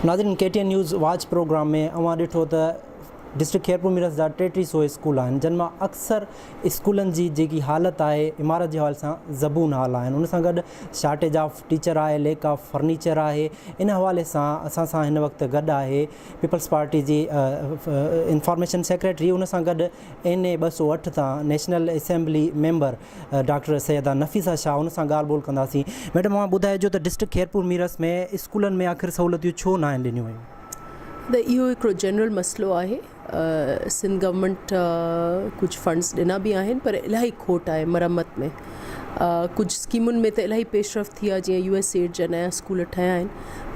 ناظرين K T N news watch programme ۾ اوهان ڏٺو ته ڊسٽرڪٽ خيرپور ميرس جا 33 سو اسڪول آهن جن مان اڪثر اسڪولن جي جيڪي حالت آهي عمارت جي حوالي سان زبون حال آهن ان سان گڏ شارٽيج آف ٽيچر آهي ليڪ آف فرنيچر آهي ان حوالي سان اسان سان هن وقت گڏ آهي پيپلز پارٽي جي انفارميشن سيڪريٽري ان سان گڏ اين اي 208 تان national assembly member doctor Syeda Nafisa Shah ان سان ڳالهه ٻولهه ڪنداسين. ميڊم اوهان ٻڌائجو ته ڊسٽرڪٽ خيرپور ميرس ۾ اسڪولن ۾ آخر سهولتيون ڇو ناهن ڏنيون ويون؟ ته اهو هڪڙو جنرل مسئلو آهي سنڌ گورنمينٽ ڪجهه فنڊز ڏنا به آهن پر الاهي کوٽ آهي مرمت ۾ ڪجهه اسڪيمن ۾ ته الاهي پيش رفت ٿي آهي جيئن يو ايس ايڊ جا نيا اسڪول ٺهيا آهن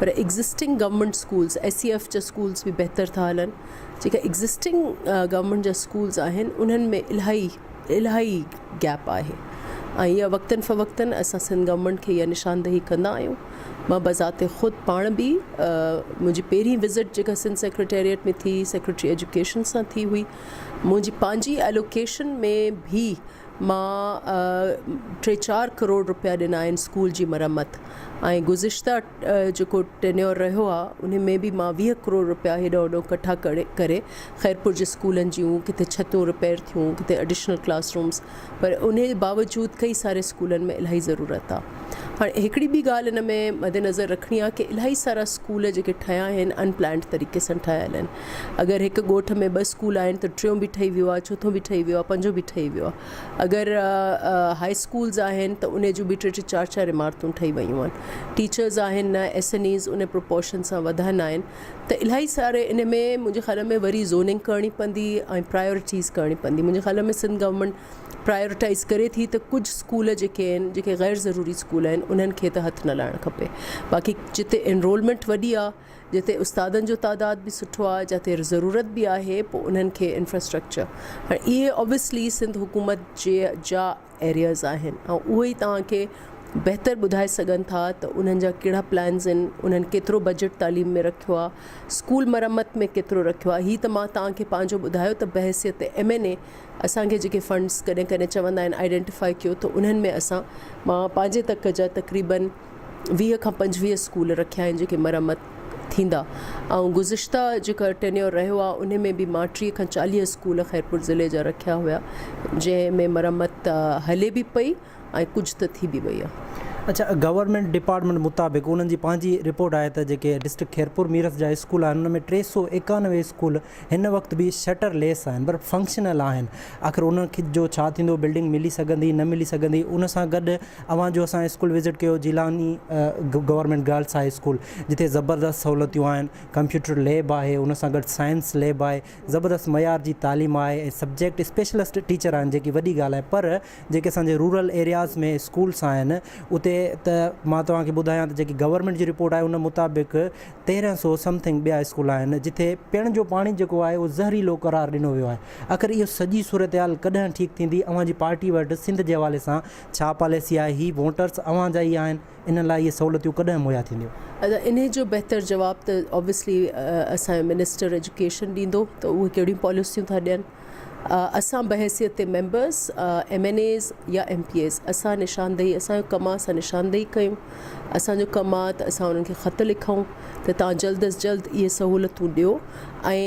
پر existing government schools S C F جا اسڪولز به بهتر ٿا هلن جيڪا ايگزسٽنگ گورنمينٽ جا اسڪولز آهن انهن ۾ الاهي الاهي گيپ آهي ۽ اها وقتن فوقتن اسان سنڌ گورنمينٽ کي اها نشاندهي ڪندا آهيون. مان بذات خود پاڻ به منهنجي پهرين وزٽ جيڪا سنڌ سيڪريٽريٽ ۾ ٿي سيڪريٽري ايجوڪيشن سان ٿي هئي منهنجي پنهنجي ايلوڪيشن ۾ به مان ٽي چار ڪروڙ روپيا ڏنا آهن اسڪول جي مرمت ۽ گذشته جيڪو ٽينيور رهيو آهي ان ۾ به مان 20 ڪروڙ روپيا هيڏو هوڏو ڪٺا ڪري ڪري خيرپور جي اسڪولن جون ڪٿي ڇتون رپيئر ٿيون ڪٿي ايڊيشنل ڪلاس رومس پر ان جي باوجود ڪئي ساري اسڪولن ۾ الاهي ضرورت آهي هاڻي هڪڙي ٻي ڳالهه ان ۾ مد نظر رکڻي آهي ڪي الاهي سارا اسڪول جيڪي ٺهيا آهن ان پلانڊ طريقي سان ٺهيل آهن اگر هڪ ڳوٺ ۾ ٻه اسڪول آهن ته ٽيون به ٺهي ويو آهي چوٿون به ٺهي ويو آهي پنجون به ٺهي ويو آهي اگر هاء اسڪولز آهن ته انهي جون به ٽي ٽي چار چار عمارتون ٺهي ويون آهن ٽيچرز آهن نه ايس اين ايز ان پروپورشن سان وڌا نه آهن ته الاهي ساري ان ۾ منهنجي خيال ۾ وري زوننگ ڪرڻي پوندي ۽ پرايورٽيز ڪرڻي پوندي منهنجي خيال ۾ سنڌ گورنمينٽ پرايورٽائز ڪري ٿي ته ڪجهه اسڪول جيڪي آهن جيڪي غير ضروري اسڪول آهن انهن کي ته هٿ نه لائڻ کپي باقي جتي انرولمينٽ وڏي آهي جتي استادن جو تعداد به سٺو آهي جتي ضرورت به آهي پوء انهن کي انفراسٽرڪچر هاڻي اهي اوبويسلي سنڌ حڪومت جي جا ايرياز آهن ۽ اهي ئي توهان کي بهتر ٻڌائي سگهن ٿا ته انهن جا ڪهڙا پلانز آهن انهن ڪيترو بجيٽ تعليم ۾ رکيو آهي اسڪول مرمت ۾ ڪيترو رکيو آهي هي ته مان توهان کي پنهنجو ٻڌايو ته بحيثيت ايم اين اي اسان کي جيڪي فنڊز ڪڏهن ڪڏهن چوندا آهن آئيڊينٽيفائي ڪيو ته انهن ۾ اسان مان پنهنجي تڪ جا تقريبن 20 کان 25 اسڪول رکيا آهن جيڪي مرمت ٿيندا ۽ گذشته جيڪا ٽينيور رهيو آهي ان ۾ به مان 30 کان 40 اسڪول خيرپور ضلعي جا رکيا هيا جنهن ۾ مرمت هلي به پئي ۽ ڪجهه ته ٿي به وئي آهي. اڇا گورنمينٽ ڊپارٽمينٽ مطابق انهن جي پنهنجي رپورٽ آهي ته جيڪي ڊسٽرڪٽ خيرپور ميرس جا اسڪول آهن ان ۾ 391 اسڪول هن وقت به شٽر ليس آهن پر فنڪشنل آهن آخر انهن کي جو ڇا ٿيندو بلڊنگ ملي سگهندي نه ملي سگهندي ان سان گڏ اوهان جو اسان اسڪول وزٽ ڪيو Jilani government girls high school جتي زبردست سهولتيون آهن ڪمپيوٽر ليب آهي ان سان گڏ سائنس ليب آهي زبردست معيار جي تعليم آهي ۽ سبجيڪٽ اسپيشلسٽ ٽيچر آهن جيڪي وڏي ڳالهه آهي پر جيڪي اسان جي رورل ايرياز ۾ اسڪولس آهن اتي ته مان توهان کي ٻڌايان ته جيڪي گورنمينٽ جي رپورٽ آهي ان مطابق 1300 سمٿنگ ٻيا اسڪول آهن جتي پيئڻ جو پاڻي جيڪو آهي اهو زهريلو قرار ڏنو ويو آهي آخر اهو سڄي صورتحال ڪڏهن ٺيڪ ٿيندي اوهان جي پارٽي وٽ سنڌ جي حوالي سان ڇا پاليسي آهي هي ووٽرس اوهان جا ئي آهن انهن لاء اهي سهولتيون ڪڏهن مهيا ٿينديون. ادا انهي جو بهتر جواب ته اوبويسلي اسان جو منسٽر ايجوڪيشن ڏيندو ته اهي ڪهڙيون پاليسيون ٿا ڏين اسان بحيثيت ميمبرس ايم اين ايز يا ايم پي ايز اسان نشاندهي اسان جو ڪم آ اسان نشاندهي ڪيون اسان جو ڪم آ ته اسان انهن کي خط لکون ته توهان جلد از جلد اهي سهولتون ڏيو ۽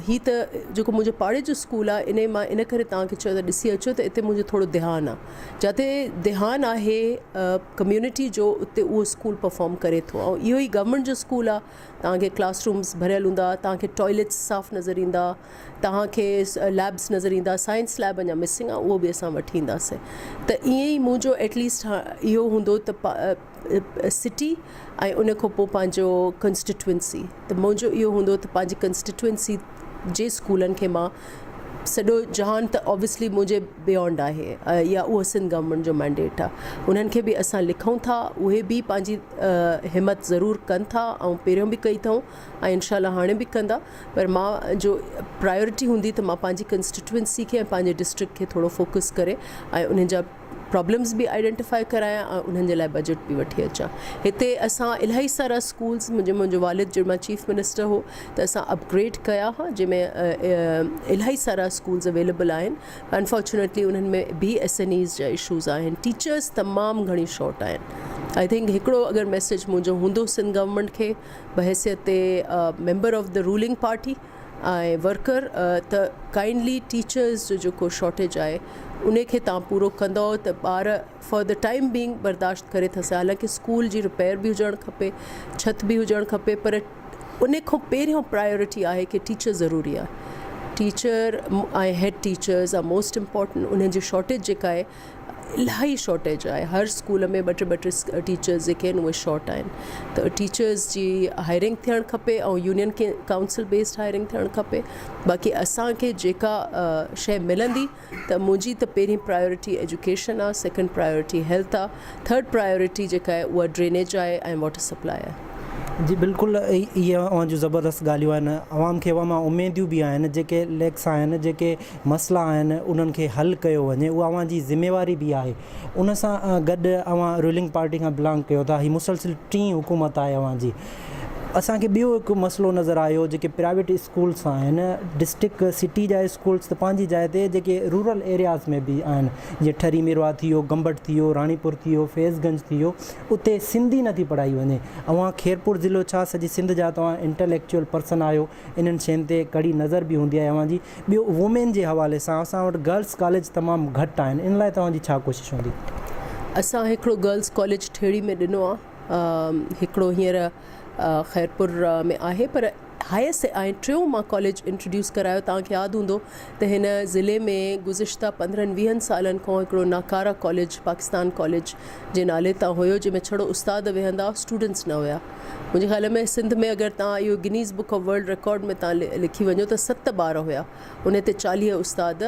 هي ته جيڪو منهنجو پاڙي جو اسڪول آ انهي مان ان ڪري توهان کي چيو ته ڏسي اچو ته اتي منهنجو ٿورو ڌيان آ جاتي ڌيان آهي ڪميونٽي جو اتي اهو اسڪول پرفارم ڪري ٿو ۽ اهو ئي گورنمينٽ جو اسڪول آ توهان کي ڪلاس رومز ڀريل هوندا توهان کي ٽوائليٽس صاف نظر ايندا توهان کي ليبس نظر ايندا سائنس ليب اڃا مسنگ آهي اهو به اسان وٺي اينداسين ته ائين ئي منهنجو ايٽليسٽ اهو هوندو ته سٽي ۽ ان کان پوء پنهنجو ڪنسٽيٽوئنسي ته منهنجو اهو هوندو ته پنهنجي ڪنسٽيٽوئنسي جي اسڪولن کي مان سڄو جهان ته اوبويسلي منهنجي بيانڊ آهي يا اهو سنڌ گورنمينٽ جو مينڊيٽ آهي انهن کي به اسان لکون ٿا اهي به پنهنجي همت ضرور ڪن ٿا ۽ پهريون به ڪئي اٿئون ۽ انشاء الله هاڻي به ڪندا پر مان جو پرايورٽي هوندي ته مان پنهنجي ڪنسٽيٽوئنسي کي ۽ پنهنجي ڊسٽرڪٽ کي ٿورو فوڪس ڪري ۽ انهن جا پرابلمس به آئيڊينٽيفائي ڪرايان ۽ انهن جي لاء بجيٽ به وٺي اچان هتي اسان الاهي سارا اسڪولس منهنجو منهنجو والد جنهن مهل چيف منسٽر هو ته اسان اپگريڊ ڪيا هئا جنهن ۾ الاهي سارا اسڪولس اويليبل آهن انفارچونيٽلي انهن ۾ به ايس اين ايز جا اشوز آهن ٽيچرس تمام گهڻي شارٽ آهن. I think هڪڙو اگر ميسيج منهنجو هوندو سنڌ گورنمينٽ کي بحيثيت member of the ruling party ۽ worker ته ڪائنڊلي ٽيچرز جو جيڪو شارٽيج آهي ان کي تان پورو ڪندو ته ٻار فار the time being برداشت ڪري ٿا سگهن حالانڪه اسڪول جي رپيئر به هجڻ کپي ڇت به هجڻ کپي پر ان کان پهريون پرائرٽي آهي ڪي ٽيچر ضروري آهي teacher ۽ head teachers are most important انهن جي شارٽيج جيڪا آهي الاهي شارٽيج آهي هر اسڪول ۾ ٻه ٽي ٻه ٽي ٽيچرز جيڪي آهن اهي شارٽ آهن ته ٽيچرز جي هائرنگ ٿيڻ کپي ۽ يونين کي ڪائونسل بيسڊ هائرنگ ٿيڻ کپي باقي اسانکي جيڪا شي ملندي ته منهنجي ته پهرين پرايورٽي ايجوڪيشن آ سيڪنڊ پرايورٽي هيلٿ آ ٿرڊ پرايورٽي جيڪا آهي اها ڊرينيج آهي ۽ واٽر سپلاء آهي. جي بلڪل اهي اوهان جون زبردست ڳالهيون آهن عوام کي اوهان مان اميديون به آهن جيڪي ليڪس آهن جيڪي مسئلا آهن انهن کي حل ڪيو وڃي اها اوهان جي ذميواري به آهي ان سان گڏ اوهان رولنگ پارٽي کان بلانگ ڪيو ٿا هي مسلسل ٽين حڪومت آهي اوهان جي اسان کي ٻيو هڪ مسئلو نظر آيو جيڪي پرائيويٽ اسڪولس آهن ڊسٽرڪ سٽي جا اسڪولس ته پنهنجي جاء تي جيڪي رورل ايرياز ۾ به آهن جيئن ٺري ميرواهه ٿي ويو گمبٽ ٿي ويو راڻيپور ٿي ويو فيض گنج ٿي ويو اتي سنڌي نٿي پڙهائي وڃي اوهان خيرپور ضلعو ڇا سڄي سنڌ جا توهان انٽليڪچوئل پرسن آهيو انهن شين تي ڪڙي نظر به هوندي آهي اوهان جي ٻيو وومين جي حوالي سان اسان وٽ گرلس ڪاليج تمام گهٽ آهن ان لاء توهان جي ڇا ڪوشش هوندي. اسان هڪڙو گرلس ڪاليج ٺيڙهي ۾ ڏنو آهي. هڪڙو هينئر خيرپور ۾ آهي پر هائير ۽ ٽيون مان ڪاليج انٽروڊيوس ڪرايو توهان کي ياد هوندو ته هن ضلعي ۾ گذشته پندرهن ويهن سالن کان هڪڙو ناڪاره ڪاليج پاڪستان ڪاليج جي نالي تان هيو جنهن ۾ ڇڙو استاد ويهندا اسٽوڊنٽس نه هيا منهنجي خيال ۾ سنڌ ۾ اگر توهان اهو Guinness book of world record ۾ توهان لکي وڃو ته ست ٻار هيا ان تي 40 استاد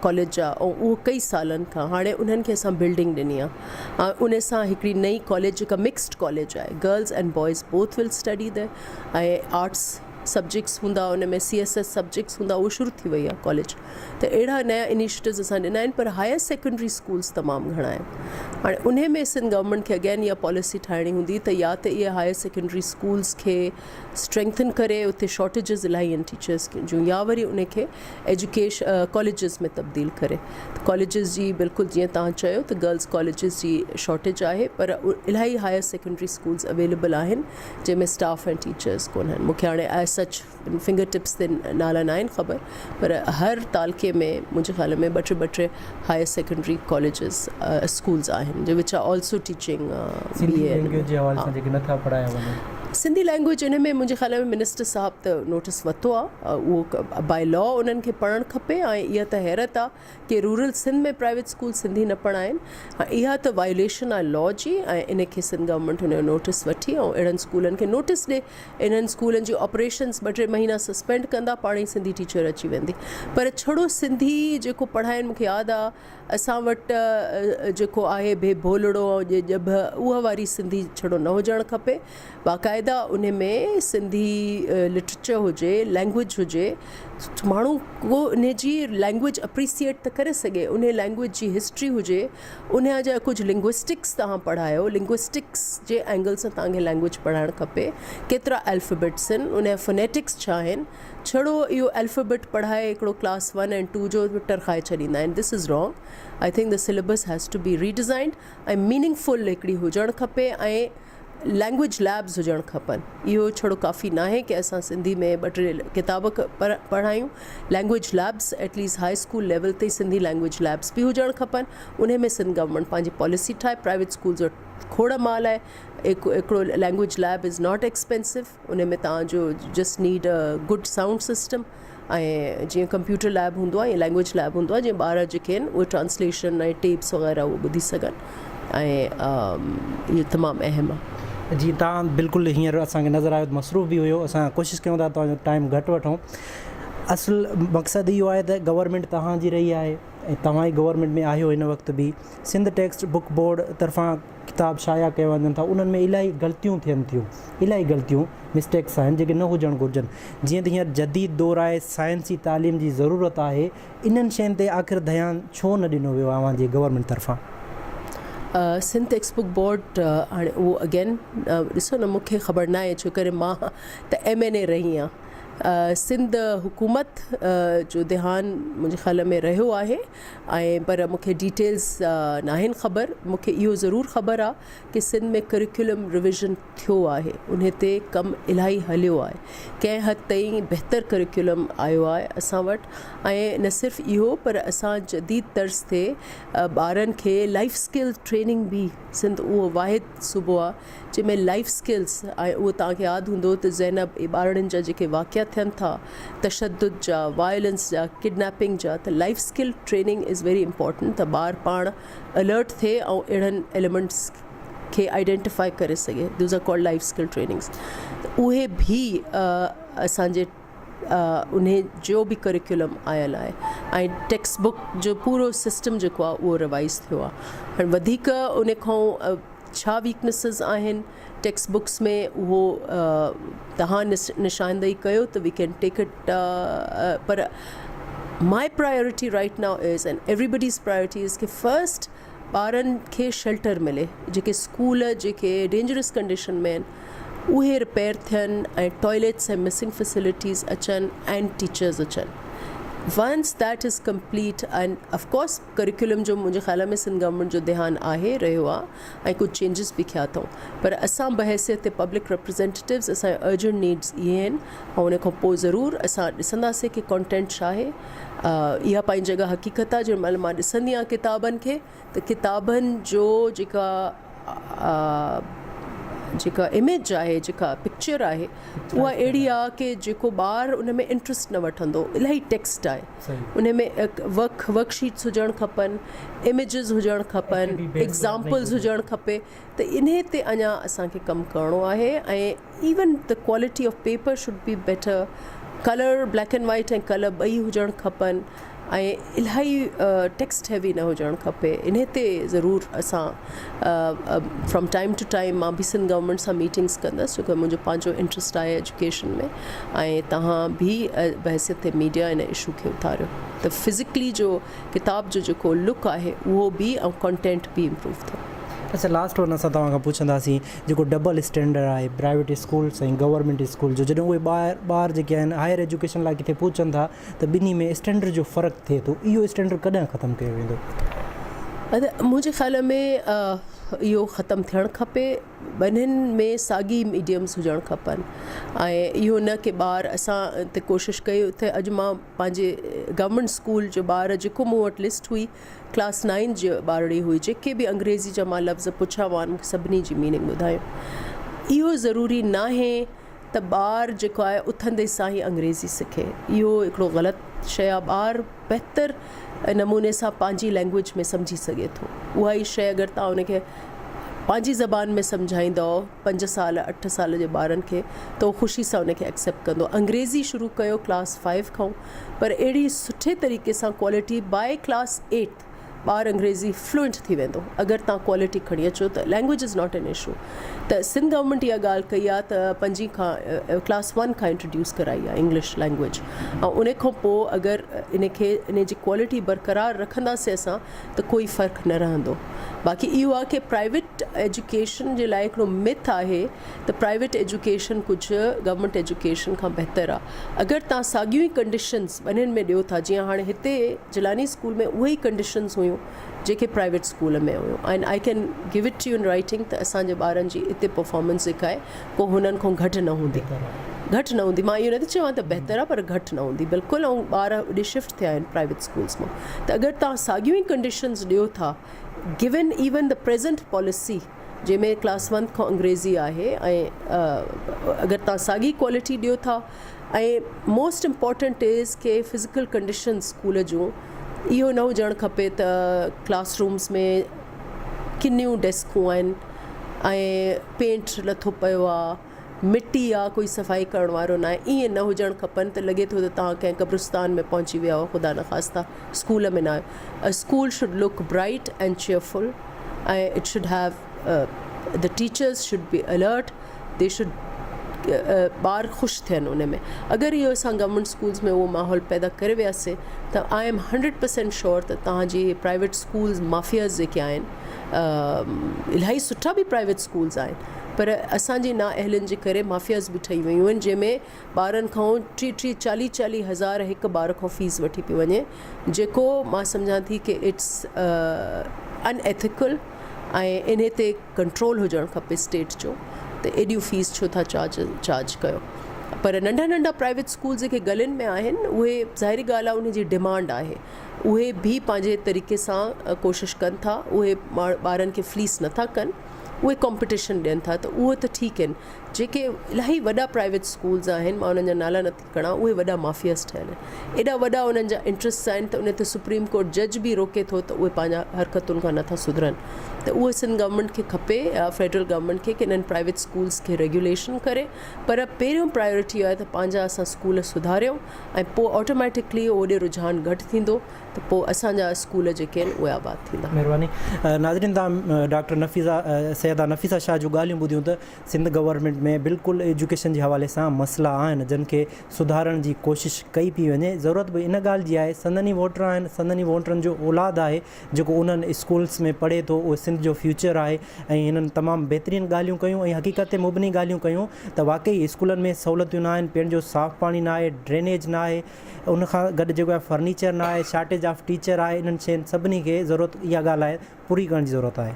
ڪاليج جا ۽ اهو ڪئي سالن کان هاڻي انهن کي اسان بلڊنگ ڏني آهي ۽ ان سان هڪڙي نئين ڪاليج جيڪا مڪسڊ ڪاليج آهي girls and boys both will study there ۽ arts subjects هوندا ان ۾ سي ايس ايس سبجيڪٽس هوندا اهو شروع ٿي وئي آهي ڪاليج ته اهڙا نيا انيشيٽوز اسان ڏنا آهن پر هائر سيڪنڊري اسڪولس تمام گهڻا آهن هاڻي انهي ۾ سنڌ گورنمينٽ کي اگين اها پاليسي ٺاهڻي هوندي ته يا ته اهي هائر سيڪنڊري اسڪولس کي اسٽرينٿن ڪري اتي شارٽيجز الاهي آهن ٽيچرس جون يا وري ان کي ايجوڪيش ڪاليجز ۾ تبديل ڪري ته ڪاليجز جي بلڪل جيئن توهان چيو ته گرلس ڪاليجز جي شارٽيج آهي پر الاهي هائر سيڪنڊري اسڪولز اويليبل آهن جنهن ۾ اسٽاف ۽ ٽيچرس ڪونهن مون کي هاڻي ايز سچ فنگر ٽپس تي نالا ناهن خبر پر هر تعلقي ۾ منهنجي خيال ۾ ٻه ٽي ٻه ٽي هائر سيڪنڊري ڪاليجز اسڪولز آهن جي which are also teaching Sindhi language جي حوالي سان جيڪي نٿا پڙهايا وڃن. سنڌي لينگويج ان ۾ منهنجي خيال ۾ منسٽر صاحب ته نوٽس ورتو آ اهو باء لا انهن کي پڙهڻ کپي ۽ اها ته حيرت آ ڪي rural Sindh ۾ private school Sindhi نه پڙهائين اها ته وايوليشن آ لا جي ۽ ان کي سنڌ گورنمينٽ ان جو نوٽس وٺي ۽ اهڙن اسڪولن کي نوٽس ڏي انهن اسڪولن جي آپريشنس ٻه ٽي مهينا سسپينڊ ڪندا پاڻ ئي سنڌي ٽيچر اچي ويندي پر ڇڙو سنڌي جيڪو پڙهائين مونکي ياد آ اسان وٽ جيڪو آهي ڀي ڀولڙو ۽ ڄي ڄڀ اها واري سنڌي ڇڙو نه هجڻ کپي باقاعده ان ۾ سنڌي لٽريچر هجي لينگويج هجي ماڻهو ڪو ان جي لينگويج اپريسيئيٽ ته ڪري سگهي ان لينگويج جي هسٽري هجي ان جا ڪجهه لنگوسٽڪس توهان پڙهايو لنگوسٽڪس جي اينگل سان توهان کي لينگويج پڙهائڻ کپي ڪيترا الفابيٽس آهن ان جا فونيٽڪس ڇا آهن ڇڙو اهو الفابيٽ پڙهائي هڪڙو ڪلاس ون ۽ ٽو جو ٽرخائي ڇڏيندا آهن this is wrong I think the syllabus has to be redesigned ۽ meaningful هڪڙي هجڻ کپي ۽ لينگويج ليبز هجڻ کپن اهو ڇڙو ڪافي ناهي ڪي اسان سنڌي ۾ ٻه ٽي ڪتاب پڙهايون language labs at least high school level تي سنڌي لينگويج ليبز به هجڻ کپن انهي ۾ سنڌ گورنمينٽ پنهنجي پاليسي ٺاهي پرائيويٽ اسڪولز وٽ کوڙ مال آهي هڪڙو language lab is not expensive ان ۾ توهان جو just need a good sound system ۽ جيئن ڪمپيوٽر ليب هوندو آهي لينگويج ليب هوندو آهي جيئن ٻار جيڪي آهن اهي ٽرانسليشن ۽ ٽيپس وغيره اهو ٻڌي سگهن ۽ اهو تمام اهم آهي. جي توهان بلڪل هينئر اسان کي نظر آيو ته مصروف به هيو اسان ڪوشش ڪيون ٿا توهان جو ٽائيم گهٽ وٺون اصل مقصد اهو آهي ته گورنمينٽ توهان جي رهي آهي ۽ توهان ئي گورنمينٽ ۾ آهيو هن وقت به سنڌ ٽيڪسٽ بڪ بورڊ طرفان ڪتاب شايع ڪيا وڃن ٿا انهن ۾ الاهي غلطيون ٿين ٿيون الاهي غلطيون مسٽيڪس آهن جيڪي نه هجڻ گهرجن جيئن ته هينئر جديد دور آهي سائنسي تعليم جي ضرورت آهي انهن شين تي آخر ڌيان ڇو نه ڏنو ويو آهي اوهان جي گورنمينٽ طرفان. سنڌ ٽيڪسٽ بڪ بورڊ هاڻي اهو اگين ڏسو نه مونکي خبر ناهي ڇو ڪري مان ته ايم اين اي رهي آهيان. سنڌ حڪومت جو ڌيان منهنجي خيال ۾ رهيو آهي ۽ پر مون کي ڊيٽيلز ناهن خبر مون کي اهو ضرور خبر آهي ڪي سنڌ ۾ ڪريڪولم رويزن ٿيو آهي انهي تي ڪم الاهي هليو آهي ڪنهن حد تائين بهتر ڪريڪولم آيو آهي اسان وٽ ۽ نه صرف اهو پر اسان جديد طرز تي ٻارن کي لائف اسڪل ٽريننگ به سنڌ اهو واحد صوبو آهي جنهن ۾ لائف اسڪلز ۽ اهو توهان کي ياد هوندو ته زينب اهي ٻارڙين جا جيڪي واقعا ٿين ٿا تشدد جا وائلنس جا ڪڊنيپنگ جا ته life skill training is very important ته ٻار پاڻ الرٽ ٿئي ۽ اهڙن ايليمنٽس کي آئيڊينٽيفائي ڪري سگهي those are called life skill trainings ته اهي به اسان جي انهي جو به ڪريڪيولم آيل آهي ۽ ٽيڪسٽ بڪ جو پورو سسٽم جيڪو آهي اهو روائز ٿيو آهي هاڻي وڌيڪ ان کان ڇا ويڪنيسز آهن ٽيڪسٽ بڪس ۾ اهو توهان نشاندهي ڪيو ته we can take it per my priority right now is and everybody's priority is K first ٻارن کي شيلٽر ملي جيڪي اسڪول جيڪي ڊينجرس ڪنڊيشن ۾ آهن اهي رپيئر ٿين ۽ ٽوائليٽس ۽ مسنگ فيسلٽيز اچن ۽ ٽيچرز اچن once that is complete and of course curriculum جو منهنجي خيال ۾ سنڌ گورنمينٽ جو ڌيان آهي رهيو آهي ۽ ڪجهه چينجز به ٿيا اٿئون پر اسان بحيثيت پبلڪ ريپريزينٽيٽوز اسان جا ارجنٽ نيڊز اهي آهن ۽ ان کان پوء ضرور اسان ڏسنداسين ڪي ڪانٽينٽ ڇا آهي اها پنهنجي جڳهه حقيقت آهي جنهن مهل مان ڏسندي آهيان ڪتابن کي ته ڪتابن جو جيڪا جيڪا اميج آهي جيڪا پڪچر آهي اها اهڙي آهي ڪي جيڪو ٻار ان ۾ انٽرسٽ نه وٺندو الاهي ٽيڪسٽ آهي ان ۾ ورڪ ورڪ شيٽس هجڻ کپن اميجز هجڻ کپن ايگزامپلز هجڻ کپي ته انهي تي اڃا اسان کي ڪم ڪرڻو آهي ۽ even the quality of paper should be better colour black and white ۽ colour ٻئي هجڻ کپن ۽ الاهي ٽيڪسٽ هيوي نه هجڻ کپي انهي تي ضرور اسان فرام ٽائيم ٽو ٽائيم مان به سنڌ گورنمينٽ سان ميٽنگس ڪندس ڇو ڪه منهنجو پنهنجو انٽرسٽ آهي ايجوڪيشن ۾ ۽ توهان به بحيثيت ميڊيا ان اشو کي اٿاريو ته فزيڪلي جو ڪتاب جو جيڪو لڪ آهي اهو به ۽ ڪانٽينٽ به امپروو ٿئي. اڇا لاسٽ ون اسان توهان کان پڇنداسين جيڪو ڊبل اسٽينڊرڊ آهي پرائيويٽ اسڪولس ۽ گورنمينٽ اسڪول جو جڏهن اهي ٻاهر ٻار جيڪي آهن هائر ايجوڪيشن لاء ڪٿي پهچن ٿا ته ٻنهي ۾ اسٽينڊرڊ جو فرق ٿئي ٿو اهو اسٽينڊرڊ ڪڏهن ختم ڪيو ويندو؟ ادا منهنجي خيال ۾ اهو ختم ٿيڻ کپي ٻنهين ۾ ساڳي ميڊيمز هجڻ کپن ۽ اهو نه ڪي ٻار اسان ته ڪوشش ڪئي ته اڄ مان پنهنجي گورنمينٽ اسڪول جو ٻار جيڪو مون وٽ لسٽ هئي ڪلاس نائن جي ٻارڙي هئي جيڪي به انگريزي جا مان لفظ پڇيا هئا مون کي سڀني جي ميننگ ٻڌايو اهو ضروري ناهي ته ٻار جيڪو آهي اٿندي سان ئي انگريزي سکي اهو هڪڙو غلط شيء آهي ٻار بهتر نموني سان پنهنجي لينگويج ۾ سمجهي سگهي ٿو اها ئي شيء اگر توهان ان کي پنهنجي زبان ۾ سمجهائيندؤ پنج سال اٺ سال جي ٻارن کي ته هو خوشي سان ان کي ايڪسيپٽ ڪندو انگريزي شروع ڪيو ڪلاس فائيو کان پر اهڙي سٺي طريقي سان ڪوالٽي باء ڪلاس ايٽ ٻار انگريزي فلوئنٽ ٿي ويندو اگر توهان ڪوالٽي کڻي اچو ته language is not an issue ته سنڌ گورنمينٽ اها ڳالهه ڪئي آهي ته پنجين کان ڪلاس ون کان انٽروڊيوس ڪرائي آهي انگلش لينگويج ۽ ان کان پوء اگر ان کي ان جي ڪوالٽي برقرار رکنداسين اسان ته ڪوئي فرق نه رهندو باقي اهو آهي ڪي پرائيويٽ ايجوڪيشن جي لاء هڪڙو مٿ آهي ته پرائيويٽ ايجوڪيشن ڪجهه گورنمينٽ ايجوڪيشن کان بهتر آ اگر توهان ساڳيون ئي ڪنڊيشنز ٻنهين ۾ ڏيو ٿا جيئن هاڻي هتي جيلاني اسڪول ۾ اهي ئي ڪنڊيشنز هيون جيڪي پرائيويٽ اسڪول ۾ هيون and I can give it to you in writing ته اسان جي ٻارن جي اتي پرفارمنس جيڪا آهي ڪو هنن کان گهٽ نه هوندي گهٽ نه هوندي مان اهو نٿي چوان ته بهتر آ پر گهٽ نه هوندي بلڪل ۽ ٻار اڏي شفٽ ٿيا آهن پرائيويٽ اسڪولز مان ته اگر توهان ساڳيون ئي ڪنڊيشنز ڏيو ٿا given even the present policy جنهن ۾ ڪلاس ونٿ کان انگريزي آهي ۽ اگر توهان ساڳي ڪوالٽي ڏيو ٿا ۽ موسٽ امپورٽنٽ از ڪي فزيڪل ڪنڊيشن اسڪول جون اهو نه هجڻ کپي ته ڪلاس رومس ۾ ڪنيون ڊيسڪون آهن ۽ پينٽ لٿو پيو آهي مٽي آهي ڪوئي صفائي ڪرڻ وارو ناهي ائين نه هجڻ کپن ته لڳي ٿو ته توهان ڪنهن قبرستان ۾ پهچي ويا آهيو خدا نخواسته اسڪول ۾ نه آهيو school should look bright and cheerful ۽ it should have the teachers should be alert the should ٻار خوش ٿين ان ۾ اگر اهو اسان گورنمينٽ اسڪولز ۾ اهو ماحول پيدا ڪري وياسي ته I am hundred percent sure ته توهان جي پرائيويٽ اسڪولز مافياز جيڪي آهن الاهي سٺا به پرائيويٽ اسڪولز آهن. پر اسان جي نااهلين جي ڪري مافياز به ٺهي ويون آهن جنهن ۾ ٻارن کان ٽيهه ٽيهه چاليهه چاليهه هزار هڪ ٻار کان فيس وٺي پئي وڃي جيڪو مان سمجهان ٿي ڪي it's ان ايٿيڪل ۽ انهي تي ڪنٽرول هجڻ کپي اسٽيٽ جو ته ايڏيون فيس ڇو ٿا چارج چارج ڪيو پر ننڍا ننڍا پرائيويٽ اسڪول جيڪي گلين ۾ آهن اهي ظاهري ڳالهه آهي انهي جي ڊمانڊ آهي اهي به پنهنجي طريقي سان ڪوشش ڪن ٿا اهي ٻارن کي فليس نٿا ڪن اهي ڪمپٽيشن ڏين ٿا ته اهو ته ٺيڪ آهن جيڪي الاهي وڏا پرائيويٽ اسڪولز آهن مان انهن جا نالا نٿي کڻان اهي وڏا مافياز ٺهيل آهن ايڏا وڏا انهن جا انٽرسٽس آهن ته ان تي سپريم ڪورٽ جج به روڪي ٿو ته اهي پنهنجا حرڪتن کان نٿا سڌرن ته اهو سنڌ گورنمينٽ کي کپي يا فيڊرل گورنمينٽ کي ڪي انهن پرائيويٽ اسڪولز کي ريگيوليشن ڪري پر پهريون پرائيورٽي آهي ته پنهنجا اسان اسڪول سڌاريون ۽ پوء آٽوميٽڪلي اوڏي رجحان گهٽ ٿيندو ته پوء اسان جا اسڪول جيڪي آهن اهي آباد ٿيندا. مهرباني ناظرين توهان ڊاڪٽر نفيسه سيده نفيسه شاهه جون ڳالهيون ٻڌيون ته سنڌ گورنمينٽ ۾ بلڪل ايجوڪيشن جي حوالي سان مسئلا آهن جن کي سڌارڻ جي ڪوشش ڪئي پئي وڃي ضرورت به ان ڳالهه جي آهي سندن ئي ووٽر آهن سندن ئي ووٽرن جو اولاد آهي جيڪو انهن اسڪولس ۾ پڙهي ٿو اهو سنڌ جو فيوچر آهي ۽ هنن تمام بهترين ڳالهيون ڪيون ۽ حقيقت تي مبني ڳالهيون ڪيون ته واقعي اسڪولن ۾ سهولتيون نه آهن پيئڻ جو صاف پاڻي نه آهي ڊرينيج نه آهي ان کان گڏ جيڪو آهي فرنيچر نه آهي شارٽيج آف ٽيچر آهي انهن شين سڀني کي ضرورت اها ڳالهه آهي پوري ڪرڻ جي ضرورت آهي.